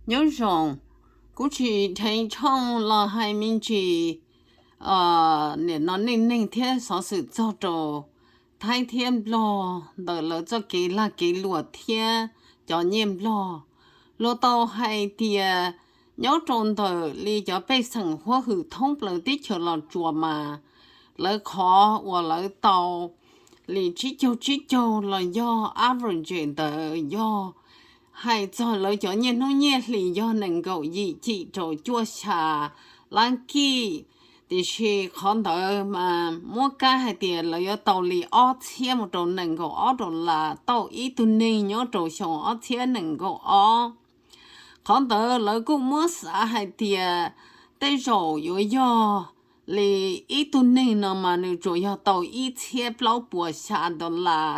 Nyob zoo, kuv tsis dheev tshooj los hais me ntsis nim no neej neeg thiab xov xwm txog rau Thaib thiab Nplog ntawm lawv txoj kev lag kev luam thiab cov nyiaj Nplog. Luag tau hais tias nyob rau ntawm li cov pej xeem huab hwm thoob plaws teb chaws Los Tsuas mas lawv qhov uas lawv tau li tsib caug tsib caug los yog average ntawd yog hais txog lawv cov nyiaj hnub nyiaj hlis yog nees nkaum yim cim rau cuaj xya lab kij. Tiam sis qhov ntawd mas muab kab hais tias lawv yuav tau li ob txhiab mus rau nees nkaum ob dollar tauj ib tug neeg nyob rau xyoo ob txhiab nees nkaum ob. Qhov ntawd lawv kuj muab xav hais tias tej zaum yuav yog li ib tug neeg no mas nws tsuas yog tau ib txhiab plaub puas xya dollar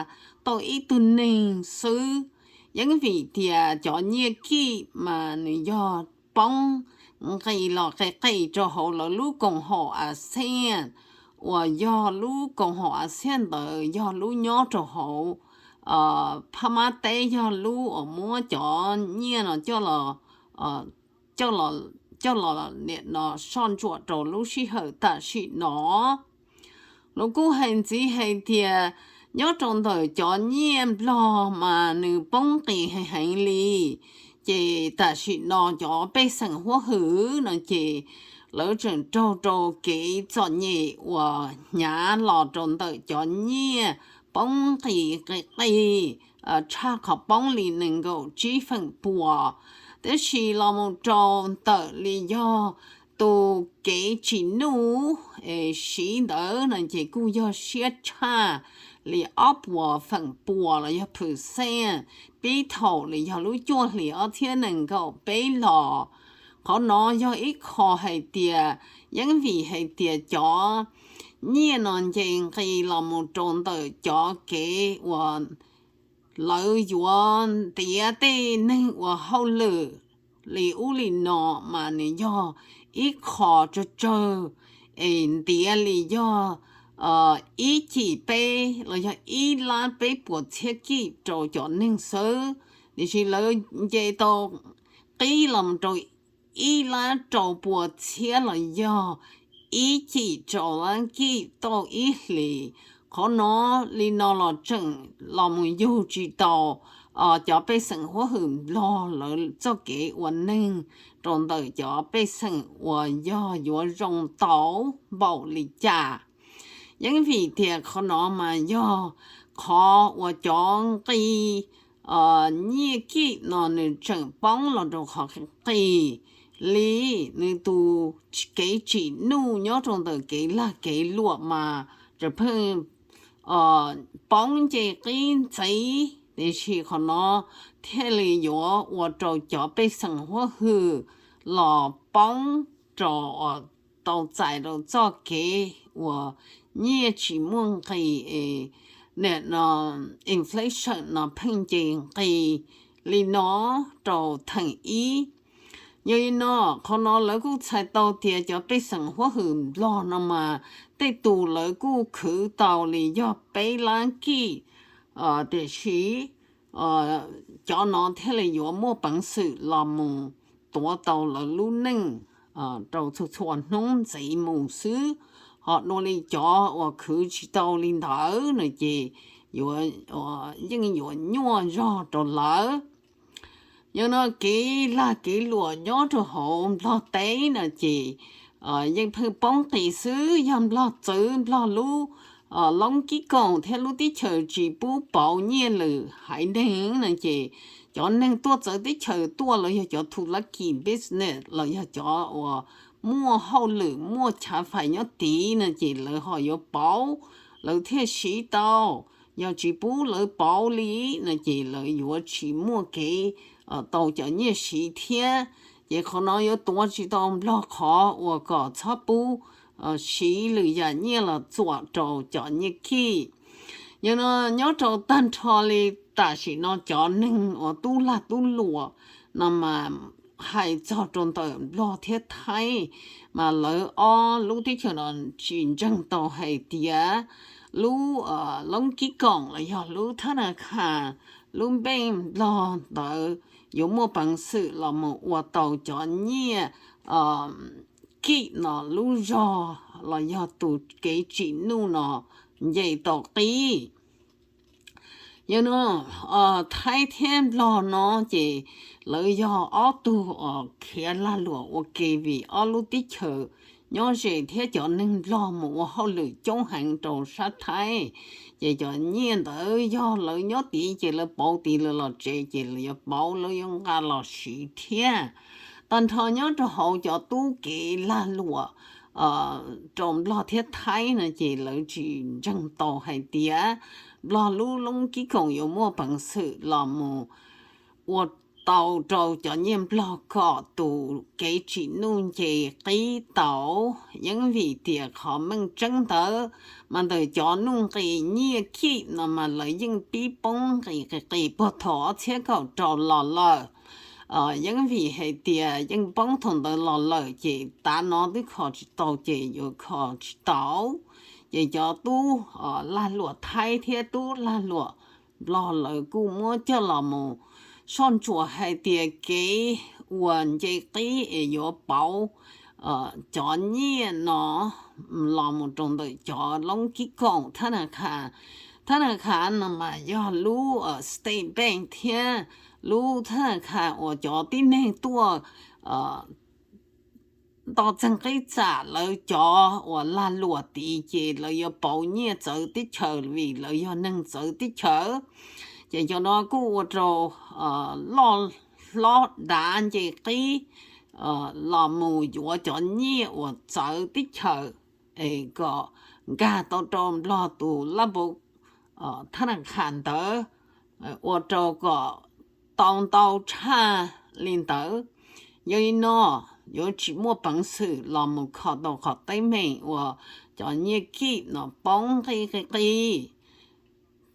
tauj ib tug neeg xwb. Yeej vim tias cov nyiaj kij mas nws yog poob nqis los qis qis rau hauv lawv lub koom haum ASEAN, uas yog lub koom haum ASEAN ntawd yog lub nyob rau hauv Phab Mab teb, yog lub uas muab cov nyiaj no coj los, coj los nim no soj ntsuam rau lub sij hawm tam sim no. Lawv kuj hais ntxiv hais tias nyob rau ntawm cov nyiaj Nplog mas nws poob nqis heev heev li, ces tam sim no cov pej xeem huab hwm no ces lawv tseem raug rau kev txom nyem uas hnyav los rau ntawm cov nyiaj poob nqis qis qis tshaj qhov poob li nees nkaum tsib feem pua. Tiam sis los mus rau ntawm li yog tus kev tsim nuj es siv ntawd no ces kuj yog siab tshaj li ob puas feem pua los yog percent pib thaum li yog lub cuaj hlis ob txhiab nees nkaum peb los. Qhov no yog ib qho hais tias yeej vim hais tias cov nyiaj no nce nqis los mus rau ntawm cov kev uas lawv yuav ntiav tej neeg ua hauj lwm li ub li no mas nws yog ib qho tsawg tsawg es ntiav li yog ib cim peb los yog ib lab peb puas txhiab kij rau cov neeg xwb. Tiam sis lawv nce tau qib los rau ib lab rau puas txhiab los yog ib cim rau lab kij tauj ib hlis. Qhov no li no los tseem los mus yug tsis tau cov pej xeem huab hwm Nplog lawv txoj kev ua neeg rau ntawm cov pej xeem uas yog yuav zoo tau npaum li cas. Yeej vim tias qhov no mas yog qhov uas cov nqi nyiaj kij no nws tseem poob los rau qhov qis li nws tus kev tsim nuj nyob rau ntawm kev lag kev luam mas tseem pheej poob nce qib ntxiv. Tiam sis qhov no thiaj li yuav ua rau cov pej xeem huab hwm los poob rau tau txais rau txoj kev uas nyiaj tsis muaj nqis es nim no inflation no pheej nce nqis li no rau theem ib. Yog li no, qhov no lawv kuj txhais tau tias cov pej xeem huab hwm Nplog no mas tej tus lawv kuj khwv tau li yog peb lab kij. Tiam sis cov no thiaj li yuav muaj peev xwm los mus tuav tau lawv lub neej rau txhua txhua hnub ntxiv mus xwb. Ho dua li cov uas khwv tsis tau li ntawd no ces yeej yuav nyuaj zog rau lawv. Yog no kev lag kev luam nyob rau hauv Nplog teb no ces yeej pheej poob qis xwb. Yog Nplog txwv Nplog lub loob kib koom thiab lub teb chaws tsis pub pauv nyiaj lwm haiv neeg no ces cov neeg tuaj txawv teb chaws tuaj los yog cov thu lab kis business los yog cov uas muaj hauj lwm muaj chav fais nyob tid no ces lawv ho yuav pauv lawv thiaj siv tau. Yog tsis pub lawv pauv li no ces lawv yuav tsis muaj kev tau cov nyiaj siv thiab. Ces qhov no yuav tuav tsis tau Nplog qhov uas kom txhob pub siv lwm yam nyiaj los txuam rau cov nyiaj kij. Yog no nyob rau tag nrho li tam sim no cov neeg uas tub lag tub luam no mas hais txog rau ntawm Nplog thiab Thaib mas lawv ob lub teb chaws no tsis ntseeg tau hais tias lub loob kib koom los yog lub thab na khas lub npeej Nplog ntawd yuav muaj peev xwm los mus ua tau cov nyiaj kij no lub zog los yog tus kev tsim nuj no nce tau qib. Yog no, Thaib thiab Nplog no ces lawv yog ob tug uas khiav lag luam ua ke vim ob lub teb chaws nyob ze thiab cov neeg Nplog mus ua hauj lwm coob heev rau sab Thaib. Ces cov nyiaj ntawd yog lawv nyob tid ces lawv pauv tid, lawv los tsev ces lawv yuav pauv, lawv yuav nqa los siv thiab. Tag nrho nyob rau hauv cov tub kev lag luam rau Nplog thiab Thaib no ces lawv tsis ntseeg tau hais tias Nplog lub loob kib koom yuav muaj peev xwm los mus ua tau rau cov nyiaj Nplog kom tus kev tsim nuj nce qib tau. Yeej vim tias qhov meej tseeb ntawd mas ntawm cov nuj nqis nyiaj kij no mas lawv yeej pib poob nqis qis qis puag thaum ob txhiab kaum rau los lawm. Yeej vim hais tias yeej poob thaum ntawd los lawm ces tav no twb kho tsis tau ces yuav kho tsis tau. Ces cov tub lag luam Thaib thiab tub lag luam Nplog lawv kuj muab coj los mus soj ntsuam hais tias kev uas nce qib es yuav pauv cov nyiaj no los mus rau ntawm cov loob kib koom thab na kha. Thab na kha no mas yog lub state bank thiab lub thab na kha uas cov tib neeg tuaj nto txeeg qib txam lawv cov uas lag luam tid ces lawv yuav pauv nyiaj txawv teb chaws vim lawv yog neeg txawv teb chaws. Ces cov no kuj ua rau loj hlob dav nce qib los mus yuav cov nyiaj uas txawv teb chaws es kom nkag tau rau Nplog tus lab npau thab na kha ntawd, ua rau kom tau ntau tshaj li ntawd. Yog li no yuav tsis muaj peev xwm los mus kho tau qhov teeb meem uas cov nyiaj kij no poob nqis qis qis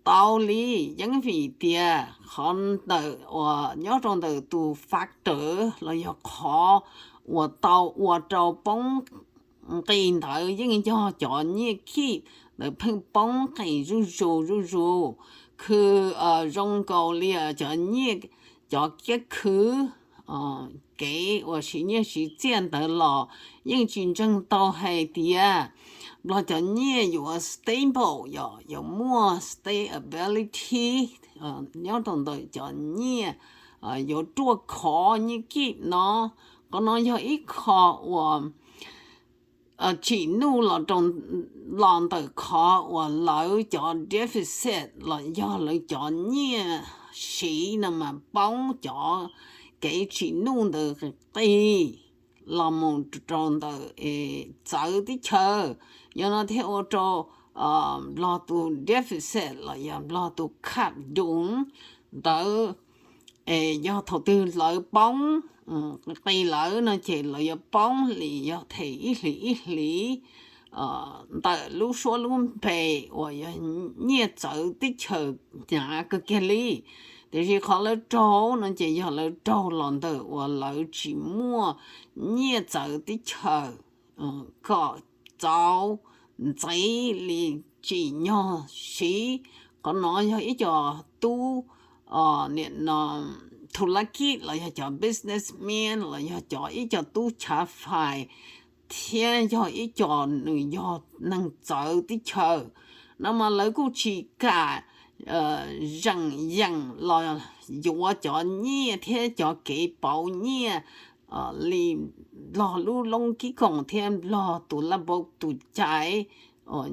tau li. Yeej vim tias qhov ntawm uas nyob rau ntawm tus factor los yog qhov uas tau ua rau poob nqis ntawd yeej yog cov nyiaj kij ntawd pheej poob nqis zuj zus zuj zus. Khw zoo nkaus li cov nyiaj, cov kiab khw kev uas siv nyiaj siv txiaj ntawd los yeej tsis ntseeg tau hais tias Nplog cov nyiaj yuav stable, yog yuav muaj stability nyob rau ntawm cov nyiaj, yuav ruaj khov nyiaj kij no. Qhov no yog ib qho uas tsim nuj los ntawm qhov uas lawv cov deficit los yog lawv cov nyiaj siv no mas poob cov kev tsim nuj ntawd qis los mus rau ntawm txawv teb chaws. Yog no thiaj ua rau Nplog tus deficit los yog Nplog tus kham dum ntawd es yog thaum twg lawv poob qis lawv no ces lawv yuav poob li yog them ib hlis ib hlis ntawm lub suab lub npe uas yog nyiaj txawv teb chaws hnyav kawg kiag li. Tiam sis qhov lawv raug no ces yog lawv raug los ntawm uas lawv tsis muaj nyiaj txawv teb chaws kom txaus ntxiv li tsim nyog siv. Qhov no yog ib co tub nim no thulakij los yog cov businessman los yog cov ib co tub chav fais thiab yog ib co nws yog neeg txawv teb chaws no mas lawv kuj tsis kam zeem yeem los yuav cov nyiaj thiab cov kev pauv nyiaj li Nplog lub loob kib koom thiab Nplog tus laj npau tus cai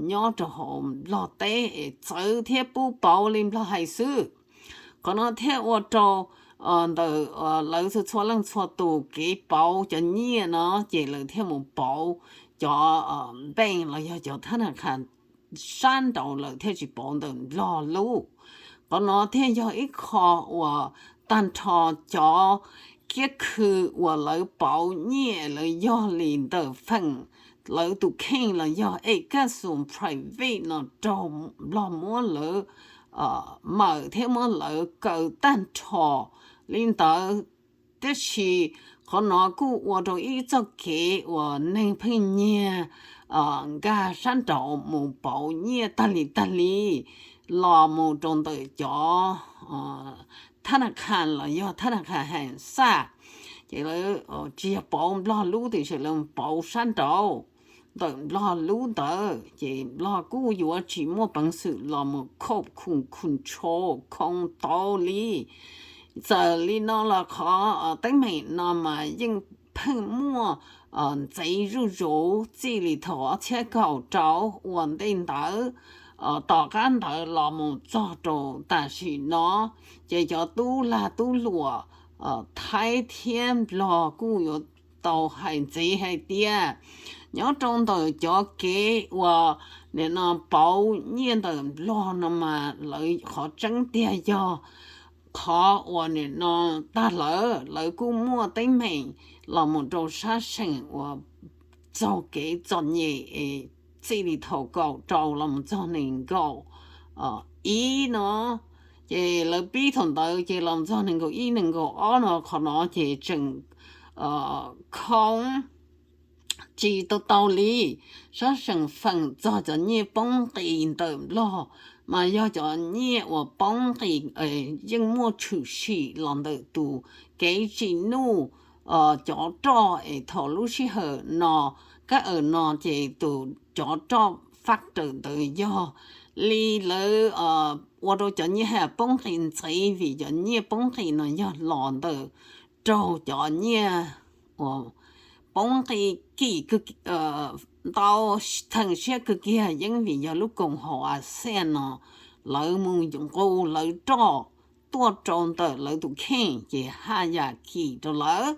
nyob rau hauv Nplog teb es txawv thiab pub pauv li Nplog hais xwb. Qhov no thiaj ua rau ntawm lawv txhua txhua leej txhua tus kev pauv cov nyiaj no ces lawv thiaj mus pauv cov bank los yog cov thab na kha sab nraud, lawv thiaj tsis pauv ntawm Nplog lub. Qhov no thiaj yog ib qho uas tag nrho cov kiab khw uas lawv pauv nyiaj lawv yog li ntawm feem lawv tus kheej los yog ej kaj xum private no raug Nplog muab lawv mawm thiab muab lawv kaw tag nrho li ntawd. Tab sis qhov no kuj ua rau ib txoj kev uas neeg pheej nyiag nkag sab nraud mus pauv nyiaj tag li tag li los mus rau ntawm cov thab na khas los yog thab na khas has xaj, ces lawv tsis yog pauv Nplog lub tiam sis lawv pauv sab nraud ntawm Nplog lub ntawd, ces Nplog kuj yuav tsis muaj peev xwm los mus khoob khoo khoo tsho khoo tau li. Txawm li no los qhov teeb meem no mas yeej pheej muaj ntxiv zuj zus txij li thaum ob txhiab kaum rau ua ntej ntawd, tom qab ntawd los mus txog rau tam sim no, ces cov tub lag tub luam Thaib thiab Nplog kuj yuav tau hais ntxiv hais tias nyob rau ntawm cov kev uas nim no pauv nyiaj ntawm Nplog no mas lawv qhov tseeb tiag yog qhov uas nim no tag lawm lawv kuj muaj teeb meem los mus rau sab seem uas txog kev txom nyem txij li thaum kaum rau los mus txog nees nkaum ib no, ces lawv pib thaum ntawd ces los txog nees nkaum ib nees nkaum ob no qhov no ces tseem khoob tsis tau tau li. Sab seem feem txog cov nyiaj poob nqis ntawm Nplog mas yog cov nyiaj uas poob nqis yeej muaj tshwm sim los ntawm tus kev tsim nuj cov roj es thaum lub sij hawm no kab awm no ces tus cov roj factor ntawd yog li lawv ua rau cov nyiaj ha poob nqis ntxiv vim cov nyiaj poob nqis no yog los ntawm raug cov nyiaj uas poob nqis kim ntau theem siab kawg kiag yeeb vim yog lub koom haum ASEAN no lawv mus nqus lawv roj tuaj rau ntawm lawv tus kheej ces haj yam kim rau lawv.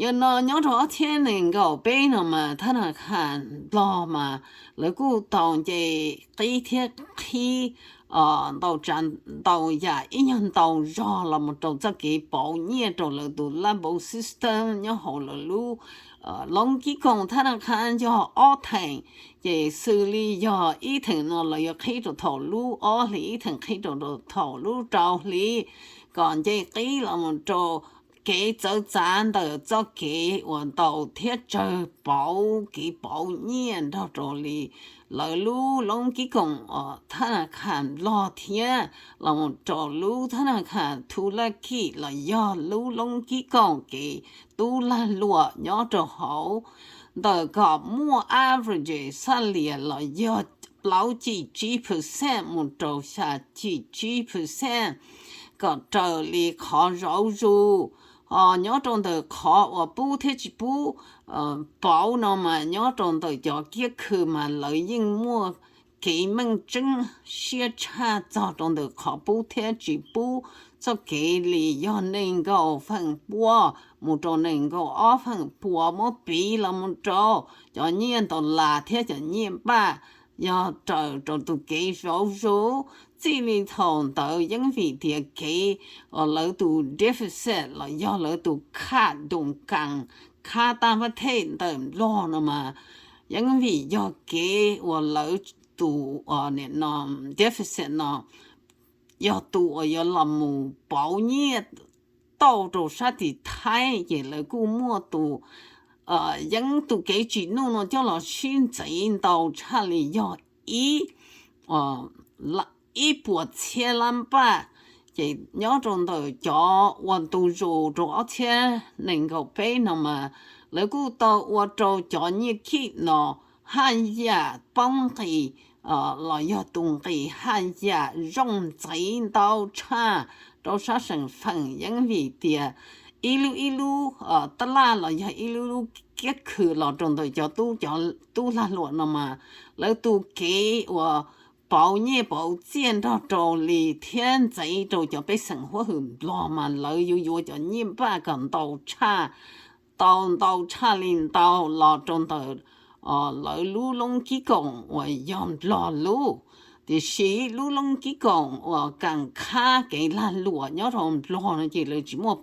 Yog no nyob rau ob txhiab nees nkaum peb no mas thab na khas Nplog mas lawv kuj tau nce qib thiab qhib ntau tsav ntau yam ib nyuag ntau zog los mus rau txoj kev pauv nyiaj rau lawv tus lab npau system nyob hauv lawv lub loob kib koom thab na khas yog ob theem, ces xws li yog ib theem no lawv yuav qhib rau thaum lub ob hlis, ib theem qhib rau thaum lub rau hli kom nce qib los mus rau kev txawv txav ntawm txoj kev uas ntau thiab tsawg pauv kev pauv nyiaj nrog rau li lawv lub loob kib koom thab na khas Nplog thiab los mus rau lub thab na khas Thulakhi los yog lub loob kib koom kev tub lag luam nyob rau hauv ntawm kom muaj average xab lias los yog plaub cim tsib percent mus rau xya cim tsib percent kom raws li qhov zauv zus. Ho nyob rau ntawm qhov uas pub thiab tsis pub pauv no mas nyob rau ntawm cov kiab khw mas lawv yeej muaj kev meej tseeb siab tshaj txog rau ntawm qhov pub thiab tsis pub. Txoj kev li yog nees nkaum feem pua mus rau nees nkaum ob feem pua muab piv los mus rau cov nyiaj ntau las thiab cov nyiaj npaj yog raws rau tus kev zauv zus. Txij li thaum ntawd yeej vim tias kev uas lawv tus deficit los yog lawv tus khaj doos kas khab tab vab thej ntawm Nplog no mas yeej vim yog kev uas lawv tus deficit no yog tus uas yuav los mus pauv nyiaj tauj rau sab tim Thaib ces lawv kuj muaj tus yeeb tus kev tsim nuj no coj los sib ntxiv ntau tshaj li yog ib ib puas txhiab lab npaj. Ces nyob rau ntawm cov uas ntu zus rau ob txhiab nees nkaum peb no mas lawv kuj tau ua rau cov nyiaj khib no haj yam poob nqis los yog tus nqis haj yam zoo ntxiv ntau tshaj rau sab seem feem yeeb vim tias ib lub ib lub taj laj los yog ib lub lub kiab khw los rau ntawm cov tub cov tub lag luam no mas lawv tus kev uas pauv nyiaj pauv txiaj nrog rau li thiab ntxiv rau cov pej xeem huab hwm Nplog mas lawv yuav yuav cov nyiaj npaj kom ntau tshaj tau ntau tshaj li ntau los rau ntawm lawv lub loob kib koom uas yog Nplog lub. Tiam sis lub loob kib koom uas kam khab kev lag luam nyob rau Nplog no ces lawv tsis muaj